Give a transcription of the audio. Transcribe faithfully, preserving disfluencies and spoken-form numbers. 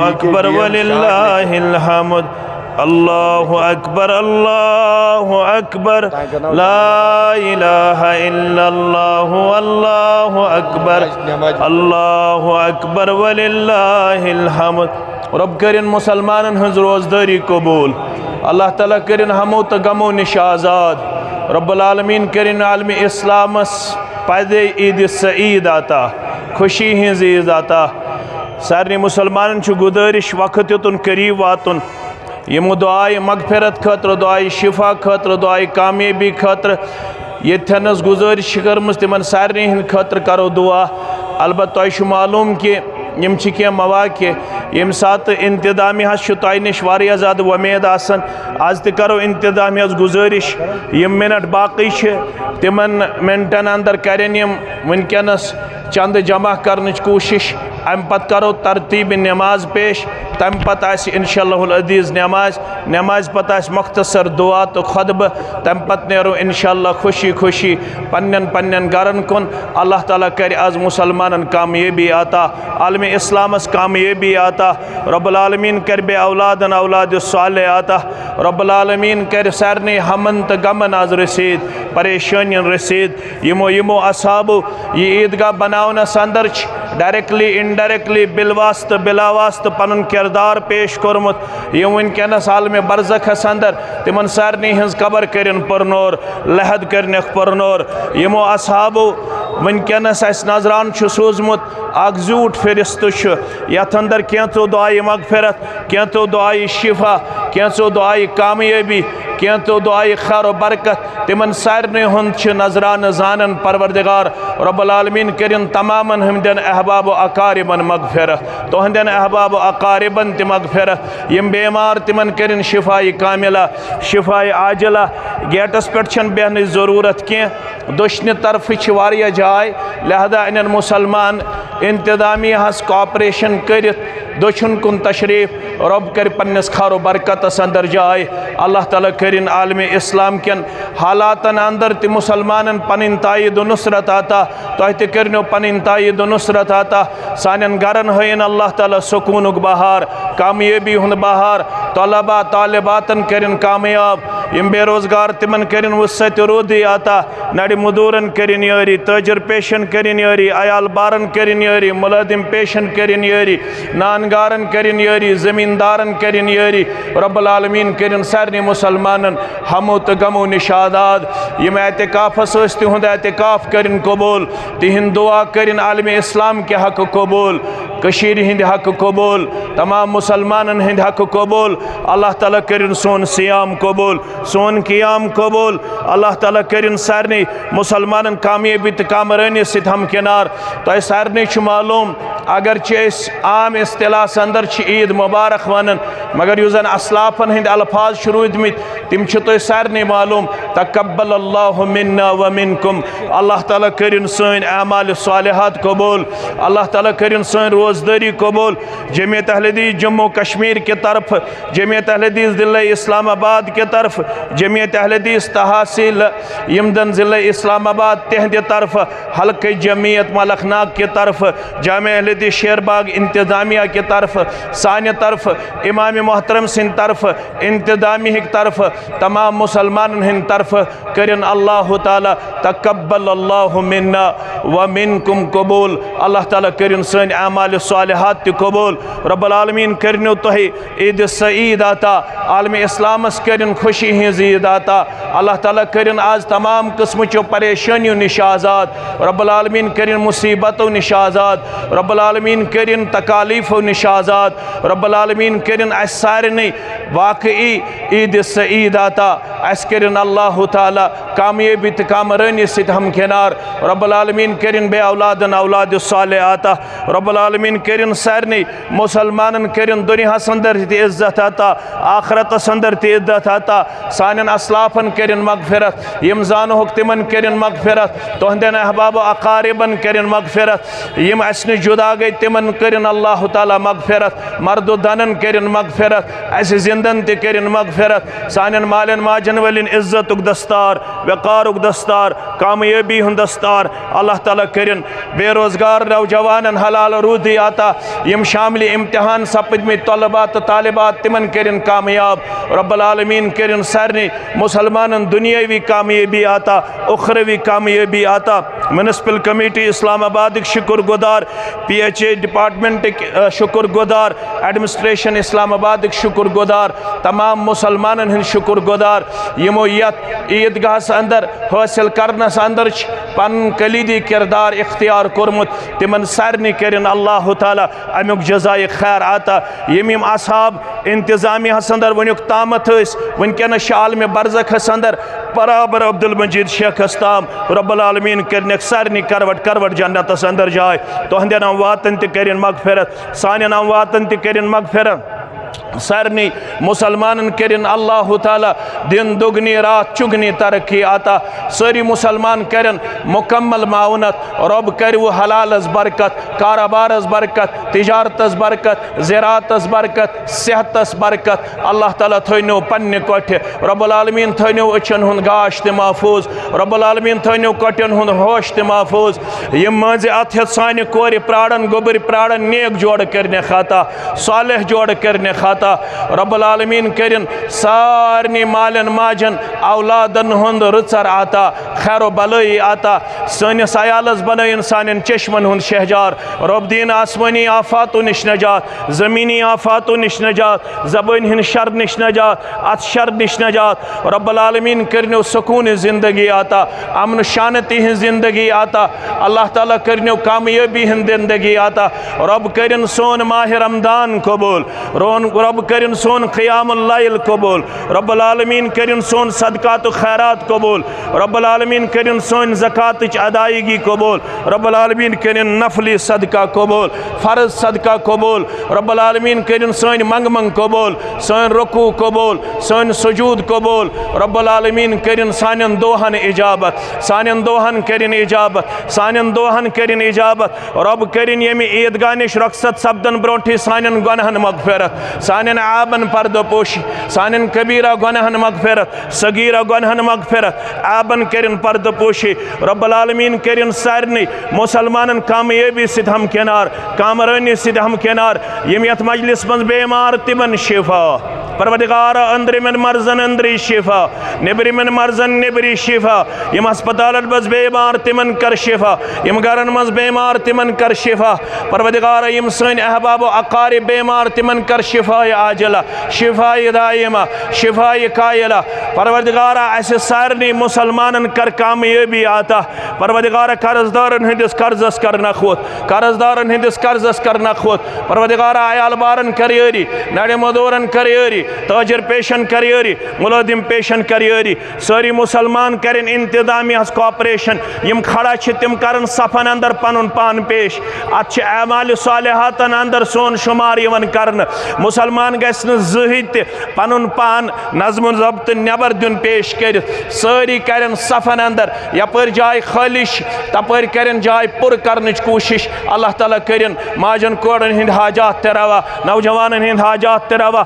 اکبر وللہ الحمد۔ اللہ اکبر، اللہ اکبر، لا الہ الا اللہ، اللہ اکبر، اللہ اکبر وللہ الحمد۔ رب کٔرِن مسلمانن ہٕنٛز روزدٲری قبول۔ اللہ تعالیٰ کٔرِن ہمو تہٕ غمو نِش آزاد۔ رب العالمین کٔرِن عالم اسلامس پزے عید سعید عطا، خوشی ہٕنٛز عید عطا۔ سارنٕے مسلمانن چھُ گُزٲرِش وقت یوتن قریب واتُن۔ یِمو دعایہِ مغفرت خٲطرٕ، دعایہِ شفا خٲطرٕ، دعایہِ کامیٲبی خٲطرٕ ییٚتھٮ۪نس گُزٲرِش چھِ کٔرمٕژ، تِمن سارنٕے ہٕنٛدِ خٲطرٕ کرو دعا۔ البتہ تۄہہِ چھُ معلوم کہِ یِم چھِ کینٛہہ مواقع ییٚمہِ ساتہٕ انتظامیہس چھُ تۄہہِ نِش واریاہ زیادٕ وۄمید آسان۔ از تہِ کرو انتظامیہس گُزٲرِش، یِم منٹ باقٕے چھِ، تِمن منٹن اندر کرن یِم وٕنکیٚنس چندٕ جمع کرنٕچ کوٗشِش۔ امہِ پتہٕ کرو ترتیٖب نماز پیش، تمہِ پتہٕ آسہِ انشاء اللہ العزیز نماز، نمازِ پتہٕ آسہِ مختصر دعا تہٕ خطبہٕ، تمہِ پتہٕ نیرو انشاء اللہ خوشی خوشی پننٮ۪ن پننٮ۪ن گرن کُن۔ اللہ تعالیٰ کرِ از مسلمانن کامیٲبی عطا، عالم اسلامس کامیٲبی عطا، رب العالمین کرِ بے اولادن اولاد صالح عطا، رب العالمین کرِ سارنٕے ہمن تہٕ غمن از رسید، پریشٲنین رسید۔ یِمو یِمو اصحابو یہِ عیدگاہ بناونس اندر چھِ ڈائریکٹلی، انڈائریکٹلی، بالواسطہٕ بلاواسطہٕ پنُن کردار پیش کوٚرمُت۔ یِم وٕنکیٚنس عالم برزخس اندر، تِمن سارنٕے ہٕنٛز قبر کٔرِن پُرنور، لحد کٔرنکھ پُرنور۔ یِمو اصحابو وٕنکیٚنس اسہِ نذران چھُ سوٗزمُت، اکھ زیوٗٹھ فہرست چھُ، یتھ اندر کینٛژو دعایہِ مغفرت، کینٛژو دعایہِ شفا، کینٛژو دعایہِ کامیٲبی، کینٛژو دعایہِ خیر و برکت۔ تِمن سارنٕے ہُنٛد چھُ نذرانہٕ زانن پروردگار۔ رب العالمین کٔرِن تمامن ہٕنٛدٮ۪ن احباب و اقاربن مغفرت، تُہنٛدٮ۪ن احباب و اقاربن تہِ مغفرت۔ یِم بیمار، تِمن کٔرِن شفایہِ کاملہ، شفایہِ عاجلہ۔ گیٹس پٮ۪ٹھ چھنہٕ بیہنٕچ ضروٗرت کینٛہہ۔ دٔچھنہِ طرفہٕ چھِ واریاہ جاے، لہذا انن مسلمان انتظامیہ ہس کوآپریشن کٔرِتھ دٔچھُن کُن تشریف۔ رب کرِ پننِس خیر و برکتس اندر جاے۔ اللہ تعالیٰ کٔرِن عالم اسلام کٮ۪ن حالاتن اندر تہِ مسلمانن پنٕنۍ تائید و نصرت عطا۔ تۄہہِ تہِ کٔرنو پنٕنۍ تائید و نصرت عطا۔ سانٮ۪ن گرن ہٲیِن اللہ تعالیٰ سکوٗنُک بہار، کامیٲبی ہُنٛد بہار۔ طلبا طالباتن کٔرِن کامیاب۔ یِم بے روزگار، تِمن کٔرِن وسعت رودی عطا۔ نڑِ مزدورن کٔرِن یٲری، تاجر پیشن کٔرِن یٲری، عیال بارن کٔرِن یٲری، ملازم پیشن کٔرِن یٲری، نان گارن کٔرِن یٲری، زمیٖندارن کٔرِن یٲری۔ رب العالمین کٔرِن سارنٕے مسلمانن ہمو تہٕ غمو نِش آزاد۔ یِم اعتکافس ٲسۍ، تِہُنٛد اعتکاف کٔرِن قبول، تِہِنٛد دعا کٔرِن عالم اسلام کہِ حق قبول، کٔشیٖرِ ہِنٛدِ حق قبول، تمام مسلمانن ہِنٛدِ حق قبول۔ اللہ تعالیٰ کٔرِن سون صیام قبول، سون قیام قبول۔ اللہ تعالیٰ کٔرِن سارنٕے مسلمانن کامیٲبی تہٕ کامرٲنی سۭتۍ ہمکنار۔ تۄہہِ سارنٕے چھُ معلوم، اگرچہِ أسۍ عام اصطلاحس اندر چھِ عید مبارک ونان، مگر یُس زن اسلافن ہٕنٛدۍ الفاظ چھِ روٗدمٕتۍ، تِم چھِ تۄہہِ سارنٕے معلوم۔ تقبل اللہ منا و منکم۔ اللہ تعالیٰ کٔرِن سٲنۍ اعمال صالحات قبول۔ اللہ تعالیٰ کٔرِن سٲنۍ روزدٲری قبول۔ جمعیت اہل حدیث جموں کشمیر کہِ طرفہٕ، جمعیت اہل حدیث ضلع اسلام آباد کہِ طرفہٕ، جمعیت اہل حدیث تحصیل یمدن ضلع اسلام آباد تہنٛدِ طرفہٕ، حلقہٕ جمعیت ملکھ ناگ کہِ طرفہٕ، جامع اہل حدیث شیر باغ انتظامیہ کہِ طرفہٕ، سانہِ طرفہٕ، امام محترم سٕنٛدِ طرفہٕ، انتظامیہ کہِ طرفہٕ، تمام مسلمانن ہٕنٛدِ طرفہٕ کٔرِن اللہ تعالیٰ تقبل اللہ منا و منکم قبول۔ اللہ تعالیٰ کٔرِن سٲنۍ اعمال صالحات تہِ قبول۔ رب العالمین کٔرِنو تۄہہِ عید سعید عطا، عالم اسلامس کٔرِن خوشی ہٕنٛز عید عطا۔ اللہ تعالیٰ کٔرِن آز تمام قٕسمٕچو پریشٲنیو نِش آزاد۔ رب العالمین کٔرِن مصیبتو نِش آزاد۔ رب العالمین کٔرِن تکالیفو نِش آزاد۔ رب العالمین کٔرِن اسہِ سارنٕے واقعی عید سعید عطا۔ اسہِ کٔرِن اللہ تعالیٰ کامیٲبی تہٕ کامرٲنی سۭتۍ ہمکنار۔ رب العالمین کٔرِن بے اولادن اولاد صالح عطا۔ رب العالمین کٔرِن سارنٕے مسلمانن کٔرِن دنیاہس اندر تہِ عزت عطا، آخرتس اندر تہِ عزت عطا۔ سانٮ۪ن اسلافن کٔرِن مغفرت، یِم زانہوکھ تِمن کٔرِن مغفرت، تہنٛدٮ۪ن احباب و اقاربن کٔرِن مغفرت، یِم اسہِ نِش جدا گٔے تِمن کٔرِن اللہ تعالیٰ مغفرت، مرد و زنن کٔرِن مغفرت، اسہِ زندن تہِ کٔرِن مغفرت۔ سانٮ۪ن مالٮ۪ن ماجن والٮ۪ن عزتُک دستار، وقارُک دستار، کامیٲبی ہُنٛد دستار۔ اللہ تعالیٰ کٔرِن بے روزگار نوجوانن حلال روزی عطا، یِم شاملِ امتحان سپٕدمٕتۍ طلبہ تہٕ طالبات، تِمن کٔرِن کامیاب۔ رب العالمین کٔرِن سارنٕے مسلمانن دنیاوی کامیٲبی عطا، اخروی کامیٲبی عطا۔ میونسپل کمیٹی اسلام آبادٕکۍ شُکر گُزار، پی ایچ اے ڈپارٹمنٹٕکۍ، آ، شُکر گُزار، ایڈمنسٹریشن اسلام آبادٕکۍ شُکر گُزار، تمام مسلمانن ہٕنٛدۍ شُکر گُزار، یِمو یتھ عیدگاہس اندر حٲصِل کرنس اندر چھِ پنُن کلیدی کردار اختیار کوٚرمُت۔ تِمن سارنٕے کٔرِن اللہ تعالیٰ امیُک جزائے خیر عطا۔ یِم یِم اصحاب انتظامیہس اندر وٕنیُک تامتھ ٲسۍ، وٕنکیٚنس چھِ عالمِ برزخس اندر برابر عبدالمجید شیخس تام۔ رب العالمین کٔرنکھ سارنٕے کروٹ کروٹ جنتس اندر جاے۔ تہنٛدٮ۪ن امواتن تہِ کٔرِن مغفرت، سانٮ۪ن امواتن تہِ کٔرِن مغفرت۔ سارنٕے مسلمانن کٔرِن اللہ تعالیٰ دن دُگنی راتھ چُگنی ترقی عطا۔ سٲری مسلمان کٔرِن مکمل معاونت۔ رب کٔرِو حلالس برکت، کارٕبارس برکت، تجارتس برکت، زراعتس برکت، صحتس برکت۔ اللہ تعالیٰ تھٲینو پننہِ کۄٹھِ۔ رب العالمین تھٲینو أچھن ہُنٛد گاش تہِ محفوظ۔ رب العالمین تھٲینو کۄٹھٮ۪ن ہُنٛد ہوش تہِ محفوظ۔ یِم مٲنزِ اَتھ ہٮ۪تھ سانہِ کورِ پرارن، گوٚبٕرۍ پرارن، نیک جوڑٕ کٔرنہِ خطا، صالح جوڑٕ کٔرنہِ خطا۔ رب العالمین کٔرِن سارنٕے مالٮ۪ن ماجن اولادن ہُنٛد رٕژر عطا، خیر و بلٲیی عطا۔ سٲنِس عیالس بنٲیِن سانٮ۪ن چشمن ہُنٛد شہجار۔ رب دِیِن آسمٲنی آفاتو نِش نجات، زمینی آفاتو نِش نجات، زبٲنۍ ہٕنٛدِ شر نِش نجات، اتھ شر نِش نجات۔ رب العالمین کٔرنو سکون زندگی عطا، امن شانتی ہٕنٛز زندگی عطا۔ اللہ تعالیٰ کٔرنو کامیٲبی ہٕنٛز زندگی عطا۔ رب کٔرِن سون ماہِ رمضان قبول۔ رون-، رب کٔرِن سون قیام اللیل قبول۔ رب العالمین کٔرِن سون صدقات و خیرات قبول۔ رب العالمین کٔرِن سٲنۍ زکاتٕچ ادائیگی قبول۔ رب العالمین کٔرِن نفلی صدقہ قبول، فرض صدقہ قبول۔ رب العالمین کٔرِن سٲنۍ منگہٕ منگ قبول، سٲنۍ رکوع قبول، سٲنۍ سجود قبول۔ رب العالمین کٔرِن سانٮ۪ن دعاہن اجابت، سانٮ۪ن دعاہن کٔرِن اجابت، سانٮ۪ن دعاہن کٔرِن اجابت۔ رب کٔرِن ییٚمہِ عیدگاہ نِش رخصت سپدن برونٹھٕے سانٮ۪ن گۄناہن مغفرت، سانٮ۪ن عابن پردٕ پوشی، سانٮ۪ن کبیرہ گۄناہن مغفرت، صغیرہ گۄناہن مغفرت، عابن کٔرِن پردٕ پوشی۔ رب العالمین کٔرِن سارنٕے مسلمانن کامیٲبی سۭتۍ ہمکنار، کامرٲنی سۭتۍ ہمکنار۔ یِم یتھ مجلس منٛز بیمار، تِمن شفا۔ پروردگارا، أنٛدرِمٮ۪ن مرضن أنٛدری شفا، نیٚبرِمٮ۪ن مرضن نیٚبری شفا۔ یِم ہسپتالن منٛز بیمار، تِمن کر شفا۔ یِم گرن منٛز بیمار، تِمن کر شفا۔ پروردگارا، یِم سٲنۍ احباب و اقارب بیمار، تِمن کر شفایہِ عاجلہ، شفایہِ دائمہ، شفایہِ قائلہ۔ پروردگارا، اسہِ سارنٕے مسلمانن کر کامیٲبی عطا۔ پروردگارا، قرض دارن ہٕنٛدِس قرضس کر نکھوت، قرض دارن ہٕنٛدِس قرضس کر نکھوت۔ پروردگارا، عیال بارن کر یٲری، نڑِ مزدورن کر یٲری، تاجر پیشن کر یٲری، ملازم پیشن کر یٲری۔ سٲری مسلمان کرن انتظامیہ ہس کوآپریشن۔ یِم کھڑا چھِ، تِم کرن صفن اندر پنُن پان پیش۔ اتھ چھِ اعمال صالحاتن اندر سون شمار یِوان کرنہٕ۔ مسلمان گژھِ نہٕ زٕہٕے تہِ پنُن پان نظم و ضبطہٕ نٮ۪بر دیُن پیش کٔرِتھ۔ سٲری کرن صفن اندر، یپٲرۍ جاے خٲلی چھِ، تپٲرۍ کرن جاے پُر کرنٕچ کوٗشش۔ اللہ تعالیٰ کٔرِن ماجن کورن ہٕنٛدۍ حاجات تہِ روا، نوجوانن ہٕنٛدۍ حاجات تہِ روا۔